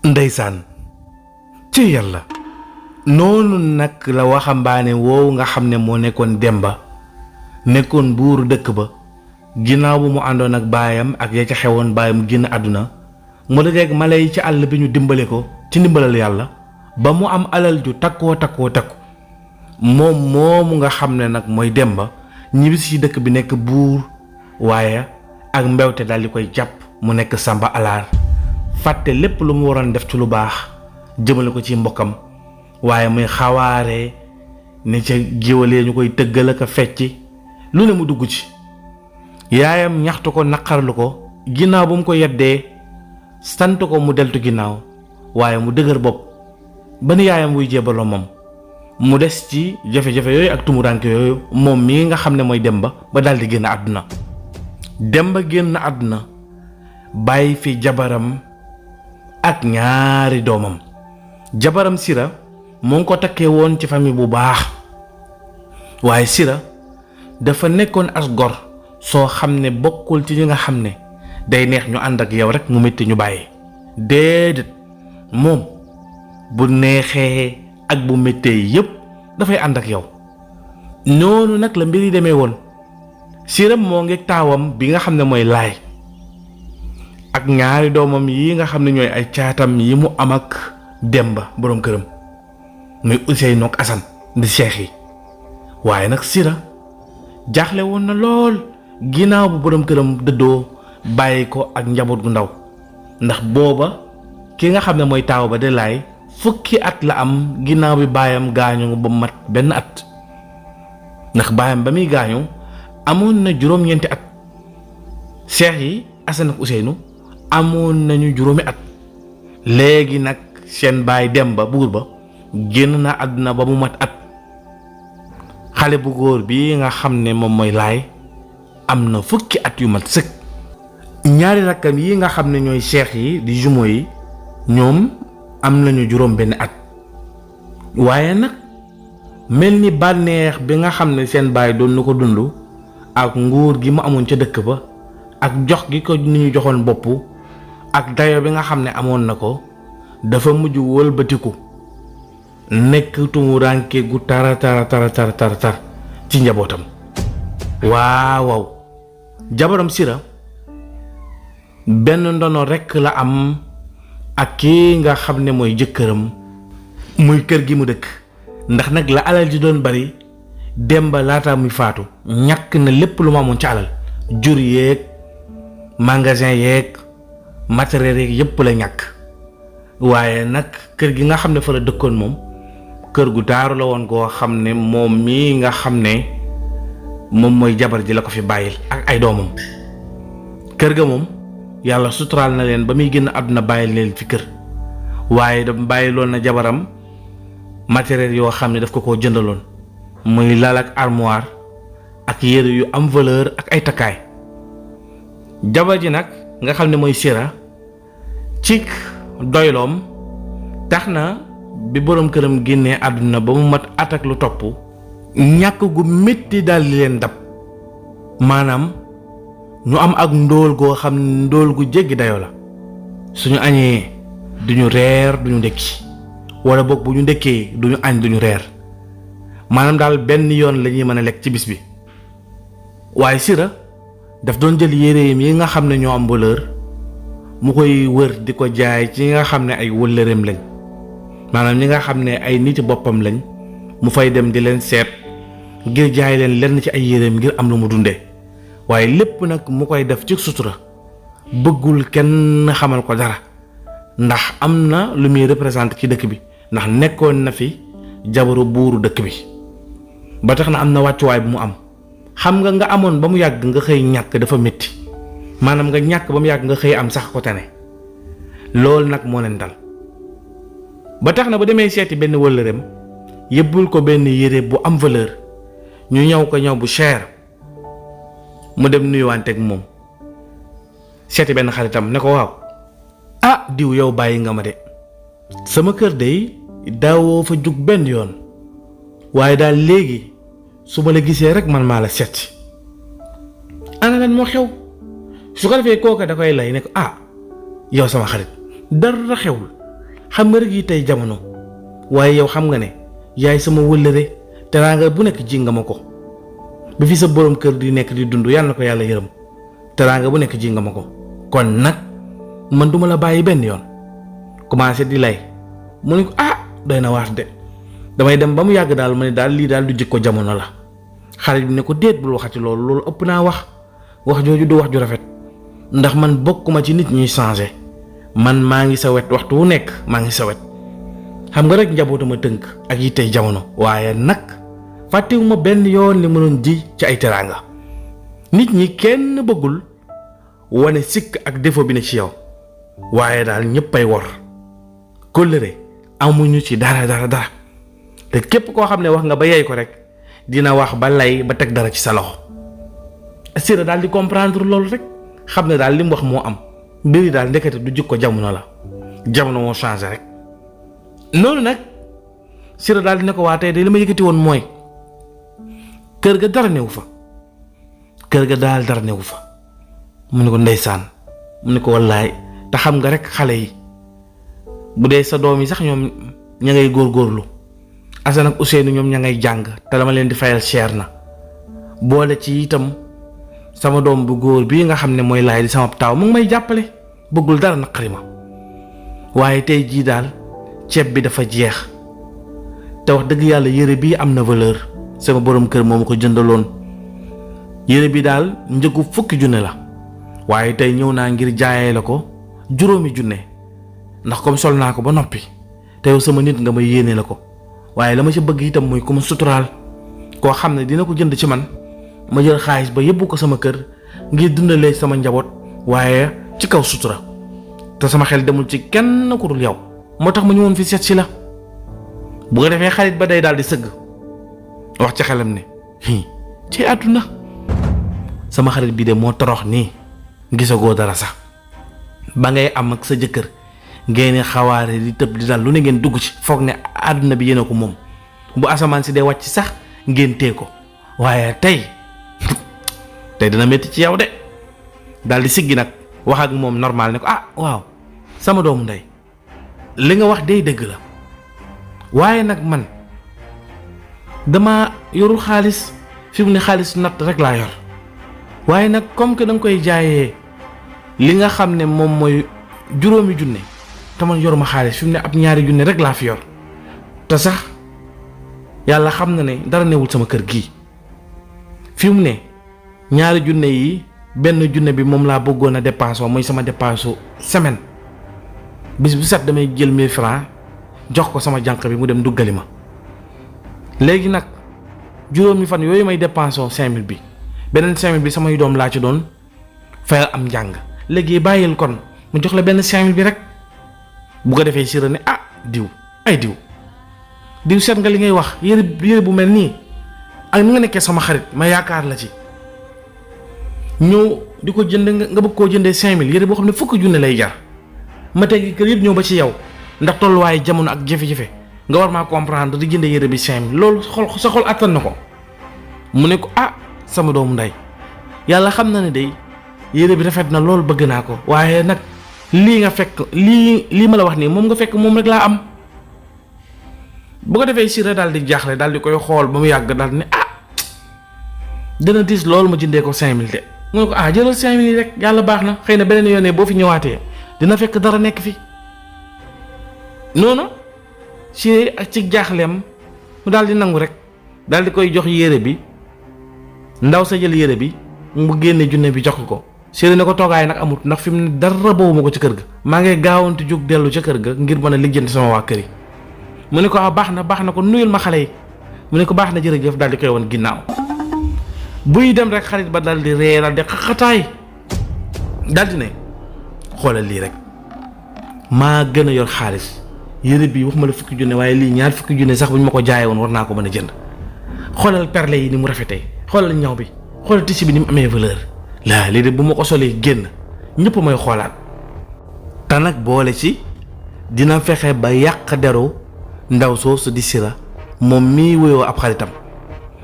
ndeysaan ci yàlla noonu nag la waxambaane woowu nga xam ne moo nekkoon Demba nekkoon buuru dëkk ba ginnaaw bu mu àndoon ak baayam ak ya ca xewoon baayam génn àdduna mu dajeeg mala yi ci àll bi ñu dimbale ko ci ndimbalal yàlla ba mu am alal ju takkoo moom moomu nga xam ne nag mooy Demba ñibbisi ci dëkk bi nekk buur waaye ak mbewte daal di koy jàpp mu nekk Samba Alaar fàtte lépp lu mu waroon def ci lu baax jëmale ko ci mbokkam waaye muy xawaare ne ca géwalee ñu koy tëggal ak a fecci lu ne mu dugg ci yaayam ñaxtu ko naqarlu ko ginnaaw bu mu ko yeddee sant ko mu deltu ginnaaw waaye mu dëgër bopp ba ni yaayam wuy jébaloo moom mu des ci jafe-jafe yooyu ak tumuraanke yooyu moom mii nga xam ne mooy Demba ba daldi génn àdduna Demba génn àdduna bàyyi fi jabaram ak ñaari doomam jabaram Sira moo ngi ko takkee woon ci famille bu baax waaye Sira dafa nekkoon as gor soo xam ne bokkul ci ñi nga xam ne day neex ñu ànd ak yow rek mu metti ñu bàyyi déedéet moom bu neexee ak bu méttee yépp dafay ànd ak yow noonu nag la mbir yi demee woon Sira moo ngi taawam bi nga xam ne mooy Laay ak ñaari doomam yi nga xam ne ñooy ay caatam yi mu am ak Demba boroom këram muy Ousseynou ak Assane di seex yi waaye nag Sira jaaxle woon na lool ginnaaw bu boroom këram dëddoo bàyyi ko ak njaboot gu ndaw ndax booba ki nga xam ne mooy taaw ba de Laay fukki at la am ginnaaw bi baayam gaañu ba mat benn at ndax baayam ba muy gaañu amoon na juróom-ñeenti at seex yi Assane ak Ousseynou amoon nañu juróomi at léegi nag seen baay Demba buur ba génn na àdduna ba mu mat at xale bu góor bi nga xam ne moom mooy Laay am na fukki at yu mat sëkk ñaari rakkam yi nga xam ne ñooy seex yi di jumeaux yi ñoom am nañu juróom benn at waaye nag mel ni bànneex bi nga xam ne seen baay doon na ko dund ak nguur gi mu amoon ca dëkk ba ak jox gi ko ni ñu joxoon bopp ak dayo bi nga xam ne amoon na ko dafa mujj wëlbatiku nekk tumuraanke gu tara ci njabootam waaw jabaram Sira benn ndono rekk la am ak kii nga xam ne mooy jëkkëram muy kër gi mu dëkk ndax nag la alal ji doon bari Demba laata muy faatu ñàkk na lépp lu ma amoon ci alal jur yeeg magasin yeeg matériel yeeg yépp la ñàkk waaye nag kër gi nga xam ne fa la dëkkoon moom kër gu taaru la woon goo xam ne moom mii nga xam ne moom mooy jabar ji la ko fi bàyyil ak ay doomam kër ga moom yàlla suturaal na leen ba muy génn àdduna bàyyil leen fi kër waaye da bàyyiloon na jabaram matériel yoo xam ne daf ko jëndaloon muy lal ak armoire ak yére yu am valeur ak ay takkaay jabar ji nag nga xam ne mooy Sira ci doyloom tax na bi boroom këram génnee àdduna ba mu mat at ak lu topp ñàkk gu métti daal di leen dab maanaam ñu am ak ndóol goo xam ne ndóol gu jéggi dayoo la suñu añee duñu reer duñu ndekki wala boog bu ñu ndekkee duñu añ duñu reer maanaam daal benn yoon la ñuy mën a lekk ci bis bi waaye Sira daf doon jël yéreem yi nga xam ne ñoo am valeur mu koy wër di ko jaay ci nga xam ne ay wëllëreem lañ maanaam ñi nga xam ne ay niti boppam lañ mu fay dem di leen seet ngir jaay leen lenn ci ay yéreem ngir am lu mu dundee waaye lépp nag mu koy def ci sutura bëggul kenn xamal ko dara ndax am na lu muy représenté ci dëkk bi ndax nekkoon na fi jabaru buuru dëkk bi ba tax na am na wàccuwaay bu mu am xam nga amoon ba mu yàgg nga xëy ñàkk dafa métti maanaam nga ñàkk ba mu yàgg nga xëy am sax ko tane loolu nag moo leen dal ba tax na bu demee seeti benn wëllëreem yëbbul ko benn yére bu am valeur ñu ñëw ko ñëw bu cher mu dem nuyuwante ak moom seeti benn xaritam ne ko waaw ah diw yow bàyyi nga ma de sama kër de daawoo fa jug benn yoon waaye daal léegi su ma la gisee rek man maa la seet ana lan moo xew su ko defee kooka da koy lay ne ko ah yow sama xarit dara xewul xam nga rek yi tey jamono waaye yow xam nga ne yaay sama wëllëre teraanga bu nekk ji nga ma ko bi fi sa borom kër di nekk di dund yàlla na ko yàlla yërëm teraanga bu nekk ji nga ma ko kon nag man duma la bàyyi benn yoon commencé di lay mu ne ko doy na waar de damay dem ba mu yàgg daal ma ne daal lii daal du jikko jamono la xarit bi ne ko déet bul waxati loolu ëpp naa wax jooju du wax ju rafet ndax man bokkuma ci nit ñuy changé man maa ngi sa wet waxtu wu nekk maa ngi sa wet xam nga rek njabootuma tënk ak yi tey jamono waaye nag fàttewuma benn yoon li mënoon ji ci ay teraanga nit ñi kenn bëggul wane sikk ak défaut bi ne ci yow waaye daal ñëpp ay wor kóllëre amuñu ci dara te képp koo xam ne wax nga ba yey ko rek dina wax ba lay ba teg dara ci sa loxo Sira daal di comprendre loolu rek xam ne daal li mu wax moo am mbiri daal ndekete du jikko jamono la jamono moo changé rek noonu nag Sira daal di ne ko waa tey de li ma yëkkati woon mooy kër ga dara newu fa mu ne ko ndeysaan mu ne ko wallaay te xam nga rek xale yi bu dee sa doom yi sax ñoom ña ngay góorgóorlu Assane ak Ousseynou ñoom ña ngay jàng te dama leen di fayal cher na boole ci itam sama doom bu góor bii nga xam ne mooy laay di sama taaw mu ngi may jàppale bëggul dara naqari ma waaye tey jii daal ceeb bi dafa jeex te wax dëgg yàlla yére bii am na valeur sama borom kër moomu ko jëndaloon yére bi daal njëgu 10 junne la waaye tey ñëw naa ngir jaayee la ko 5 junne ndax comme sol naa ko ba noppi te yow sama nit nga ma yéene la ko waaye la ma ci bëgg itam mooy ku ma suturaal koo xam ne dina ko jënd ci man ma jël xaalis ba yóbbu ko sama kër ngir dundalee sama njaboot waaye ci kaw sutura te sama xel demul ci kenn ku dul yow moo tax ma ñëwoon fi seet si la bu ko defee xarit ba day daal di sëgg wax ci xelam ne ci àdduna sama xarit bi de moo torox nii gisagoo dara sax ba ngay am ak sa jëkkër ngeen xawaare di tëb di dal lu ne ngeen dugg ci foog ne àdduna bi yéen a ko moom bu asamaan si dee wàcc sax ngeen tee ko waaye tey dina métti ci yow de daal di siggi nag wax ak moom normal ne ko waaw sama doomu ndey li nga wax day dëgg la waaye nag man dama yorul xaalis fi mu ne xaalis natt rek laa yor waaye nag comme que da nga koy jaayee li nga xam ne moom mooy 5 junne te man yoruma xaalis fi mu ne ab 2 junne rek laa fi yor te sax yàlla xam na ne dara newul sama kër gii fi mu ne 2 junne yi 1 junne bi moom laa bëggoon a dépense mooy sama dépense semaine bis bu set damay jël 1000 francs jox ko sama jànq bi mu dem duggali ma léegi nag 5 fan yooyu may dépense 5000 bi beneen 5000 bi samay doom laa ci doon fayal am njàng léegi bàyyil kon mu jox la benn 5000 bi rek bu ko defee Sira ne diw seet nga li ngay wax yére bu mel nii ak ni nga nekkee sama xarit ma yaakaar la ci ñëw di ko jënd nga bëgg koo jëndee 5000 yére boo xam ne 10 junne lay jar ma teggi kër yëpp ñëw ba ci yow ndax tolluwaaye jamono ak jafe-jafe nga war maa comprendre di jëndee yére bi 5000 loolu sa xol attan na ko mu ne ko sama doomu ndey yàlla xam na ne day yére bi rafet na loolu bëgg naa ko waaye nag lii nga fekk lii ma la wax nii moom nga fekk moom rek laa am bu ko defee Sira daal di jaaxle daal di koy xool ba mu yàgg daal ne dina diis loolu ma jëndee ko 5000 de mu ne ko jëlal 5000 yi rek yàlla baax na xëy na beneen yoonee boo fi ñëwaatee dina fekk dara nekk fi noonu Sira ak ci jaaxleem mu daal di nangu rek daal di koy jox yére bi ndaw sa jël yére bi mu génne junne bi jox ko Sira ne ko toogaay nag amut ndax fi mu ne dara boobu ma ko ci kër ga maa ngi gaawantu jóg dellu ca kër ga ngir mën a lijjanti sama waa kër yi mu ne ko baax na ko nuyul ma xale yi mu ne ko baax na jërëjëf daal di koy woon ginnaaw buy dem rek xarit ba daal di ree daal di xaxataay daal di ne xoolal lii rek maa gën a yor xaalis yére bi wax ma la 10 junne waaye lii 20 junne sax bu ñu ma ko jaayee woon war naa ko mën a jënd xoolal perle yi ni mu rafetee xoolal ñaw bi xoolal tissu bi ni mu amee valeur lii de bu ma ko solee génn ñëpp may xoolaat te nag boole ci dina fexe ba yàq deru ndaw soosu di Sira moom mii wéyoo ab xaritam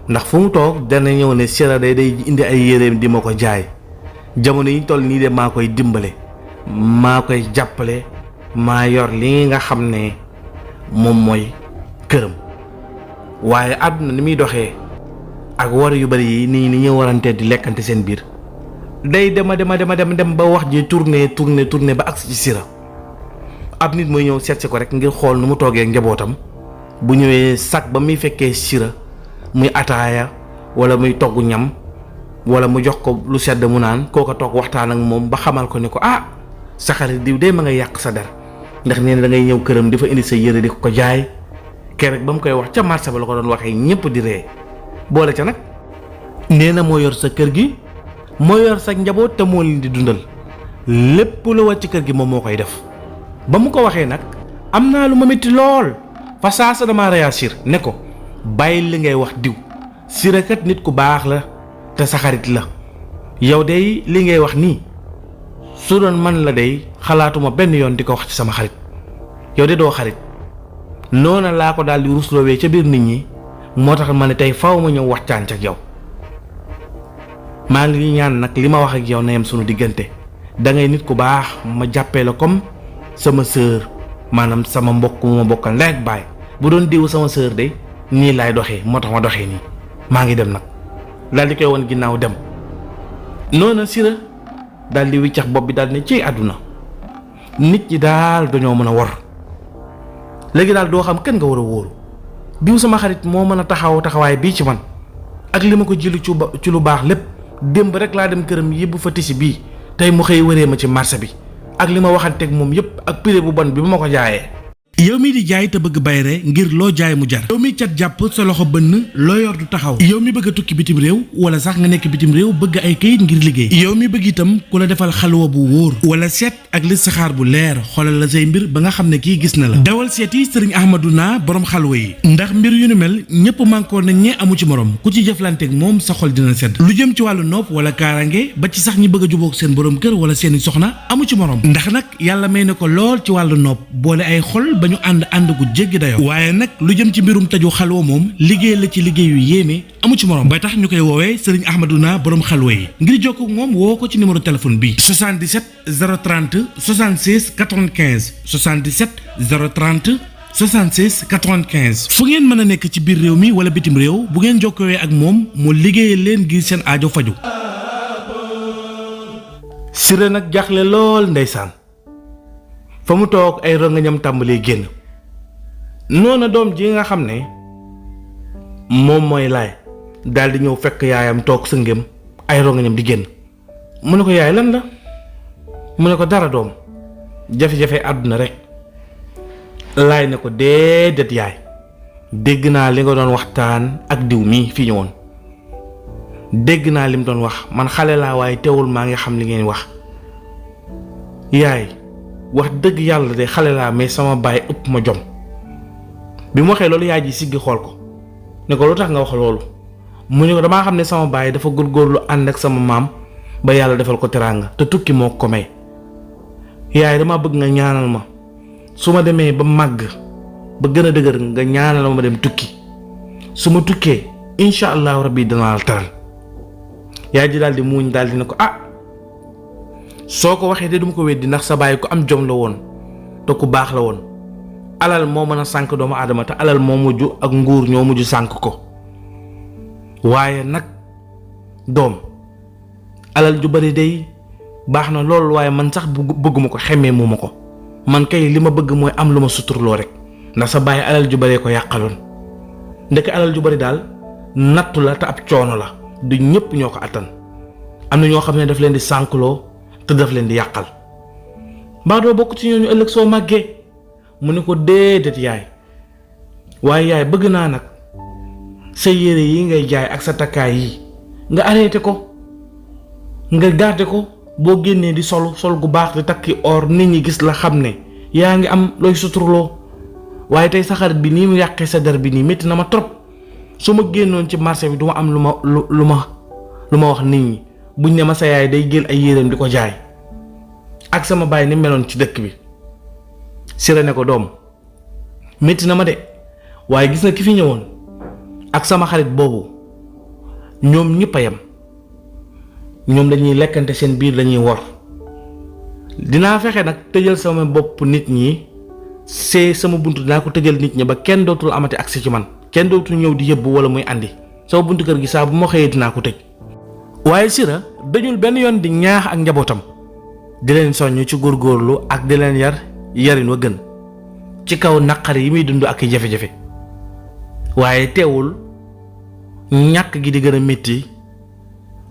ndax fu mu toog dana ñëw ne Sira day indi ay yéreem di ma ko jaay jamono yi toll nii de maa koy dimbale maa koy jàppale maa yor li nga xam ne moom mooy këram waaye àdduna ni muy doxee ak war yu bari yi nii ni ñu warante di lekkante seen biir day dem ba wax ji tourné ba agsi ci Sira ab nit mooy ñëw seetsi ko rek ngir xool nu mu toogee njabootam bu ñëwee sac ba muy fekkee Sira muy ataaya wala muy togg ñam wala mu jox ko lu sedd mu naan kooka toog waxtaan ak moom ba xamal ko ne ko sa xarit diw de ma nga yàq sa der ndax nee na da ngay ñëw këram di fa indi sa yére di ko jaay keroog ba mu koy wax ca marché ba la ko doon waxee ñëpp di ree boole ca nag nee na moo yor sa kër gi moo yor sa njaboot te moo leen di dundal lépp lu war ci kër gi moom moo koy def ba mu ko waxee nag am naa lu ma metti lool fa saasa dama réagir ne ko bàyyi li ngay wax diw Sira kat nit ku baax la te sa xarit la yow de li ngay wax nii su doon man la day xalaatuma benn yoon di ko wax ci sama xarit yow de doo xarit noona laa ko daal di rusloowee ca biir nit ñi moo tax ma ne tey faw ma ñëw waxtaan ak yow maa ngi ñaan nag li ma wax ak yow na yem sunu diggante da ngay nit ku baax ma jàppee la comme sama sœur maanaam sama mbokk mu ma bokkal ndey ak baay bu doon diw sama sœur de nii laay doxee moo tax ma doxee nii maa ngi dem nag daal di koy woon ginnaaw dem noona Sira daal di wiccax bopp bi daal ne ci àdduna nit ñi daal dañoo mën a wor léegi daal doo xam kenn nga war a wóoru diw sama xarit moo mën a taxawaay bii ci man ak li ma ko jëli ci lu baax lépp démb rek laa dem këram yóbbu fa tisi bii tey mu xëy wëree ma ci marché bi ak li ma waxanteeg moom yépp ak prix bu bon bi ma ko jaayee. yow mi di jaay te bëgg bayre ngir loo jaay mu jar yow mi cat jàpp sa loxo bënn loo yor du taxaw yow mi bëgg a tukki bitim réew wala sax nga nekk bitim réew bëgg ay kayit ngir liggéey yow mi bëgg itam ku la defal xalwa bu wóor wala seet ak listixaar bu leer xoolal la say mbir ba nga xam ne kii gis na la dawal seeti sëriñ Ahmaduna borom xalwa yi ndax mbir yu ni mel ñëpp mànkoo nañ ñee amu ci morom ku ci jëflanteeg moom sa xol dina sedd lu jëm ci wàllu nopp wala kaarange ba ci sax ñi bëgg a jubóog seen borom kër wala seeni soxna amu ci morom ndax nag yàlla may na ko lool ci wàllu nopp boole ay xol ba ñu ànd gu jéggi dayo waaye nag lu jëm ci mbirum taju xalwa moom liggéey la ci liggéey yu yéeme amu ci morom ba tax ñu koy woowee sëriñ Ahmaduna borom xalwa yi ngir jokkoo ak moom woo ko ci numéro téléphone bi 77 030 76 95 77 030 76 95 fu ngeen mën a nekk ci biir réew mi wala bitim réew bu ngeen jokkowee ak moom mu liggéeyal leen ngir seen aajo faju Sira nag jaaxle lool ndeysaan fa mu toog ay rongañam tàmbalee génn noona doom ji nga xam ne moom mooy laay daal di ñëw fekk yaayam toog sëngéem ay rongañam di génn mu ne ko yaay lan la mu ne ko dara doom jafe-jafe àdduna rek laay ne ko déedéet yaay dégg naa li nga doon waxtaan ak diw mii fi ñëwoon dégg naa lim doon wax man xale laa waaye teewul maa ngi xam li ngeen wax yaay wax dëgg yàlla de xale laa mais sama baay ëpp ma jom bi mu waxee loolu yaay ji siggi xool ko ne ko lu tax nga wax loolu mu ne ko damaa xam ne sama baay dafa góorgóorlu ànd ak sama maam ba yàlla defal ko teraanga te tukki moo ko may yaay dama bëgg nga ñaanal ma su ma demee ba màgg ba gën a dëgër nga ñaanal ma dem tukki su ma tukkee incha allahu rabbi danaa la teral yaay ji daal di muuñ daal di ne ko soo ko waxee de duma ko weddi ndax sa baay ku am jom la woon te ku baax la woon alal moo mën a sànk doomu aadama te alal moo mujj ak nguur ñoo mujj sànk ko waaye nag doom alal ju bari day baax na lool waaye man sax bëgguma ko xemmee mu ma ko man kay li ma bëgg mooy am lu ma suturloo rek ndax sa baay alal ju baree ko yàqaloon ndeke alal ju bari daal nattu la te ab coono la du ñëpp ñoo ko attan am na ñoo xam ne daf leen di sànkloo te daf leen di yàqal mbaa doo bokk ci ñooñu ëllëg soo màggee mu ne ko déedéet yaay waaye yaay bëgg naa nag sa yére yi ngay jaay ak sa takkaay yi nga arrêté ko nga garder ko boo génnee di sol gu baax di takki or nit ñi gis la xam ne yaa ngi am looy suturloo waaye tey sa xarit bi nii mu yàqee sa der bi nii métti na ma trop su ma génnoon ci marché bi du ma am lu ma wax nit ñi buñ ne ma sa yaay day jël ay yéreem di ko jaay ak sama baay ni meloon ci dëkk bi Sira ne ko doom métti na ma de waaye gis nga ki fi ñëwoon ak sama xarit boobu ñoom ñëpp a yem ñoom dañuy lekkante seen biir dañuy wor dinaa fexe nag tëjal sama bopp nit ñi sama buntu dinaa ko tëjal nit ñi ba kenn dootul amati accès ci man kenn dootul ñëw di yëbbu wala muy andi sama buntu kër gi saa bu ma xëyee dinaa ko tëj. waaye Sira dañul benn yoon di ñaax ak njabootam di leen soññ ci góorgóorlu ak di leen yar yarin wa gën ci kaw naqar yi muy dund ak jafe-jafe waaye teewul ñàkk gi di gën a métti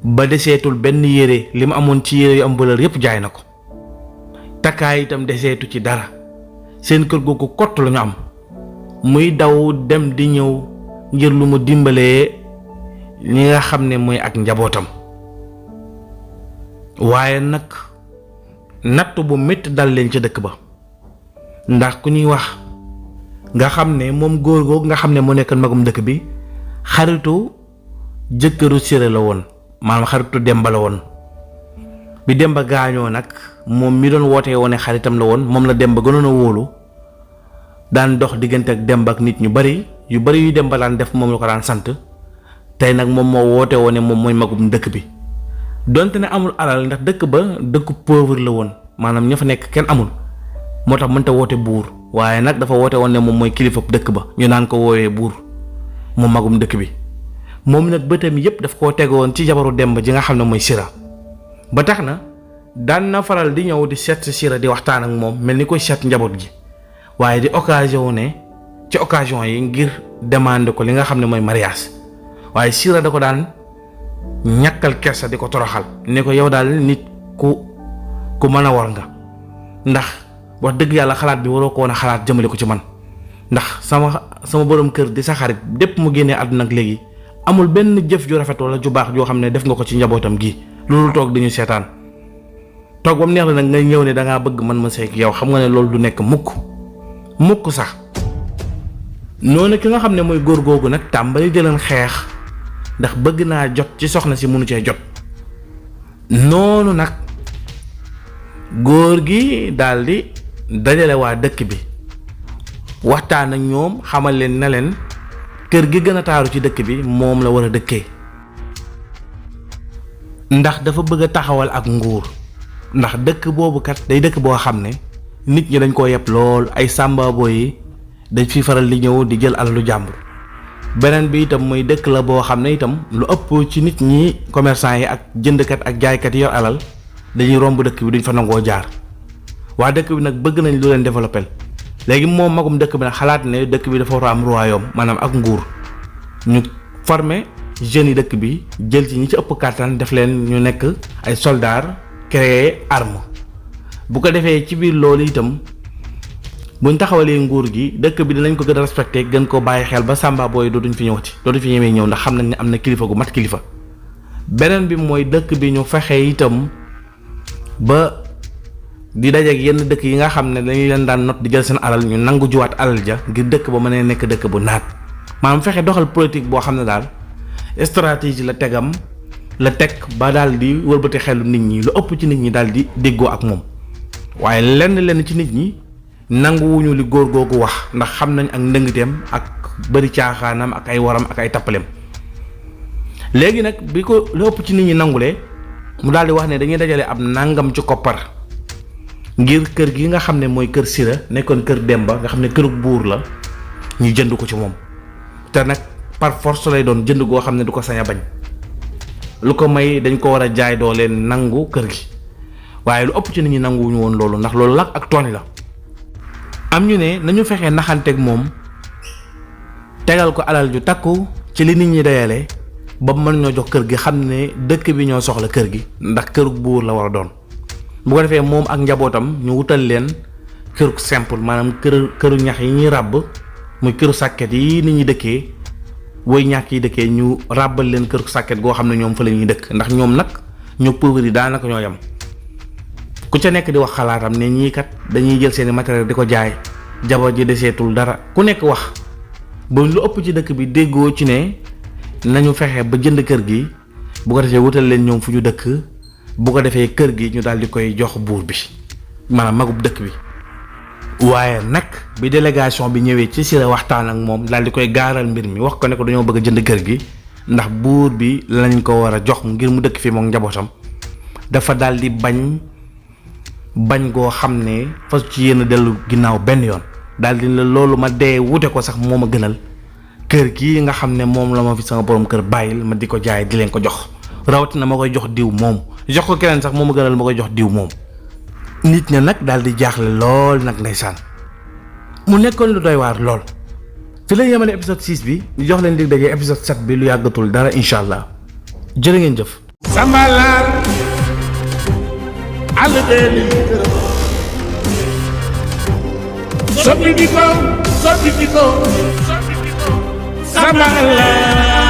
ba deseetul benn yére li mu amoon ci yére yu am valeur yépp jaay na ko takkaay itam deseetu ci dara seen kër googu kott la ñu am muy daw dem di ñëw ngir lu mu dimbalee li nga xam ne mooy ak njabootam. waaye nag natt bu métti dal leen ca dëkk ba ndax ku ñuy wax nga xam ne moom góor googu nga xam ne moo nekkoon magum dëkk bi xaritu jëkkëru Sira la woon maanaam xaritu Demba la woon bi Demba gaañoo nag moom mi doon wootee woone xaritam la woon moom la Demba gënoon a wóolu daan dox diggante ak Demba ak nit ñu bari yu Demba daan def moom la ko daan sant tey nag moom moo woote woone moom mooy magum dëkk bi donte ne amul alal ndax dëkk ba dëkku pauvre la woon maanaam ña fa nekk kenn amul moo tax mënta woote buur waaye nag dafa woote woon ne moom mooy kilifa dëkk ba ñu naan ko woowee buur moom magum dëkk bi moom nag bëtam yépp daf koo tegoon ci jabaru Demba ji nga xam ne mooy Sira ba tax na daan na faral di ñëw di seet Sira di waxtaan ak moom mel ni koy seet njaboot gi waaye di occasion yi ngir demander ko li nga xam ne mooy mariage waaye Sira da ko daan ñàkkal kersa di ko toroxal ne ko yow daal nit ku mën a war nga ndax wax dëgg yàlla xalaat bi waroo ko woon a xalaat jëmale ko ci man ndax sama borom kër di sa xarit dépp mu génnee àdduna ak léegi amul benn jëf ju rafet wala ju baax joo xam ne def nga ko ci njabootam gi loolu toog dañu seetaan toog ba mu neex la nag nga ñëw ne dangaa bëgg man ma seeg yow xam nga ne loolu du nekk mukk sax noonu ki nga xam ne mooy góor googu nag tàmbali di leen xeex ndax bëgg naa jot ci soxna si mënu cee jot noonu nag góor gi daldi dajale waa dëkk bi waxtaan ak ñoom xamal leen ne leen kër gi gën a taaru ci dëkk bi moom la war a dëkkee ndax dafa bëgg a taxawal ak nguur ndax dëkk boobu kat day dëkk boo xam ne nit ñi dañ koo yeb lool ay sàmbaabo yi dañ fi faral di ñëw di jël alalu jàmbur beneen bi itam mooy dëkk la boo xam ne itam lu ëpp ci nit ñi commerçant yi ak jëndkat ak jaaykat yi yor alal dañuy romb dëkk bi duñ fa nangoo jaar waa dëkk bi nag bëgg nañ lu leen développé léegi moom magum dëkk bi nag xalaat ne dëkk bi dafa war a am royaume maanaam ak nguur ñu former jeunes yi dëkk bi jël ci ñi ci ëpp kàttan def leen ñu nekk ay soldats créer arme bu ko defee ci biir loolu itam buñ taxawalee nguur gi dëkk bi dinañ ko gën a respecté gën ko bàyyi xel ba sàmba booy dootuñ fi ñëwati dootuñ fi ñemee ñëw ndax xam nañ ne am na kilifa gu mat kilifa beneen bi mooy dëkk bi ñu fexe itam ba di dajeek yenn dëkk yi nga xam ne dañuy leen daan not di jël seen alal ñu nangu juwaat alal ja ngir dëkk ba mën a nekk dëkk bu naat maanaam fexe doxal politique boo xam ne daal stratégie la teg ba daal di wëlbati xelu nit ñi lu ëpp ci nit ñi daal di déggoo ak moom waaye lenn ci nit ñi nanguwuñu li góor googu wax ndax xam nañ ak ndëngteem ak bëri caaxaanam ak ay waram ak ay tappaleem léegi nag bi ko lu ëpp ci nit ñi nangulee mu daal di wax ne dañuy dajale ab nangam ci koppar ngir kër gi nga xam ne mooy kër Sira nekkoon kër Demba nga xam ne kërug buur la ñu jënd ko ci moom te nag par force lay doon jënd goo xam ne du ko sañ a bañ lu ko may dañ ko war a jaay doo leen nangu kër gi waaye lu ëpp ci nit ñi nanguwuñu woon loolu ndax loolu nag ak tooñ la am ñu ne nañu fexee naxanteeg moom tegal ko alal ju takku ci li nit ñi dayale ba mën ñoo jox kër gi xam ne dëkk bi ñoo soxla kër gi ndax kërug buur la war a doon bu ko defee moom ak njabootam ñu wutal leen kërug simple maanaam këru ñax yi ñuy ràbb muy këru sàkket yi nit ñi dëkkee woy ñàkk yi dëkkee ñu ràbbal leen kërug sàkket goo xam ne ñoom fa la ñuy dëkk ndax ñoom nag ñoo pauvre yi daanaka ñoo yem ku ca nekk di wax xalaatam ne ñii kat dañuy jël seeni matériel di ko jaay jabar ji deseetul dara ku nekk wax ba lu ëpp ci dëkk bi déggoo ci ne nañu fexe ba jënd kër gi bu ko defee wutal leen ñoom fu ñu dëkk bu ko defee kër gi ñu daal di koy jox buur bi maanaam magub dëkk bi waaye nag bi délégation bi ñëwee ci Sira waxtaan ak moom daal di koy gaaral mbir mi wax ko ne ko dañoo bëgg a jënd kër gi ndax buur bi lañ ko war a jox ngir mu dëkk fii moom njabootam dafa daal di bañ bañ goo xam ne fas ci yéen a dellu ginnaaw benn yoon daal di la loolu ma dee wute ko sax moo ma gënal kër gii nga xam ne moom la ma fi sama borom kër bàyyil ma di ko jaay di leen ko jox rawatina ma koy jox diw moom jox ko keneen sax moo ma gënal ma koy jox diw moom. nit ña nag daal di jaaxle lool nag ndeysaan mu nekkoon lu doy waar lool fi lay yemale épisode 6 bi ñu jox leen dig daje épisode 7 bi lu yàggatul dara incha allah jërë ngeen jëf. Sambalaar àll bee li sotti di ko Sambalaar